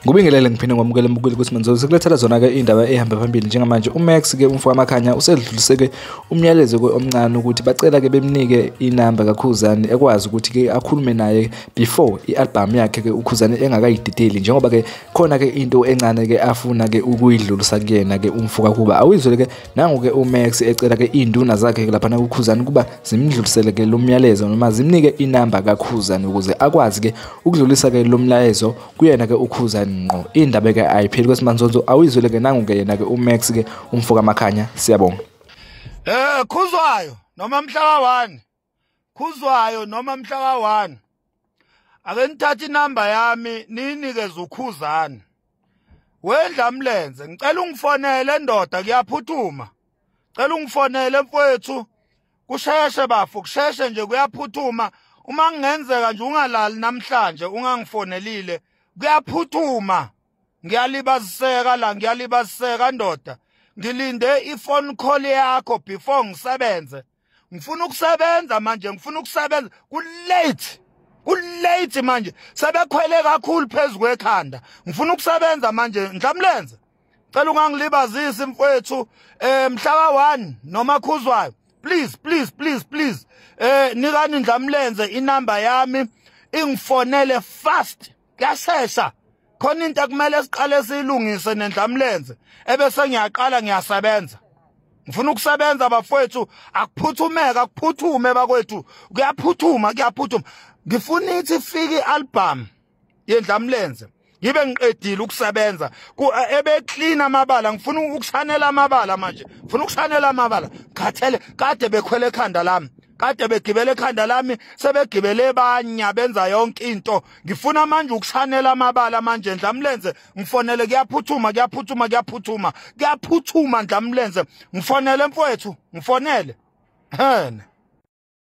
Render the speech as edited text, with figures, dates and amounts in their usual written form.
Ngubingelele ngiphinde ngwamukele mbukeli ukuthi manzo sikulethela zona ke indaba ehamba phambili njengamanje. uMax ke umfo kaMakhanya usedlulise ke umyalezo ke omncane ukuthi bacela ke bemnike inamba kaKhuzani ekwazi ukuthi ke akhulume naye before ialbum yakhe ke uKhuzani engakayidideli, njengoba ke khona ke into encane ke afuna ke ukuyidlulisa kuyena ke umfo kaKhuba. Awizwele ke nangu ke uMax ecela ke induna zakhe lapha na kuKhuzani kuba zimdlulisele ke lo myalezo noma zimnike inamba kaKhuzani ukuze akwazi ke ukudlulisa ke lo mlayezo kuyena ke uKhuzani ngqo. Indaba ke ayipheli kwesimanzonzo, awizwele ke nangu ke yena ke uMax ke umfo kaMakhanya. Siyabonga. Khuzwayo noma mhla ka1, Khuzwayo noma mhla ka1, ake nithathe inamba yami niyinikeze uKhuzani. Wendlamlenze, ngicela ungifonele ndoda, kuyaphuthuma. Cela ungifonele mfowethu, kusheshe bafo, kusheshe nje kuyaphuthuma. Uma kungenzeka nje ungalali namhlanje ungangifonelile, kuyaphuthuma. Ngiyalibaziseka la, ngiyalibaziseka ndoda. Ngilinde i-phone call yakho before ngisebenze. Ngifuna ukusebenza manje, ngifuna ukusebenza. Ku-late, ku-late manje. Sebekhwele kakhulu phezu kwekhanda. Ngifuna ukusebenza manje, Ndlamlenze. Cela ungangilibazisi mfowethu, mhla ka1 noma Khuzwayo. Please, please, please, please. Nikani Ndlamlenze inamba yami, ingifonele fast. Kuyashesha. Khona into ekumele siqale siyilungise nendlamlenze, ebese ngiyaqala ngiyasebenza. Ngifuna ukusebenza bafowethu, akuphuthumeka, akuphuthume bakwethu. Kuyaphuthuma, kuyaphuthuma. Ngifuna ithi ifike ialbum yendlamlenze, ngibe ngiqedile ukusebenza. Ebe clean amabala, ngifuna ukushanela amabala manje. Ngifuna ukushanela amabala. Khathele, kade bekhwele ekhanda lami. Kade begibele ekhanda lami, sebegibele banya benza yonke into. Ngifuna manje ukushanela amabala manje Ndlamlenze, ngifonele kuyaphuthuma, kuyaphuthuma, kuyaphuthuma. Kuyaphuthuma Ndlamlenze. Ngifonele mfowethu, ngifonele. Hene.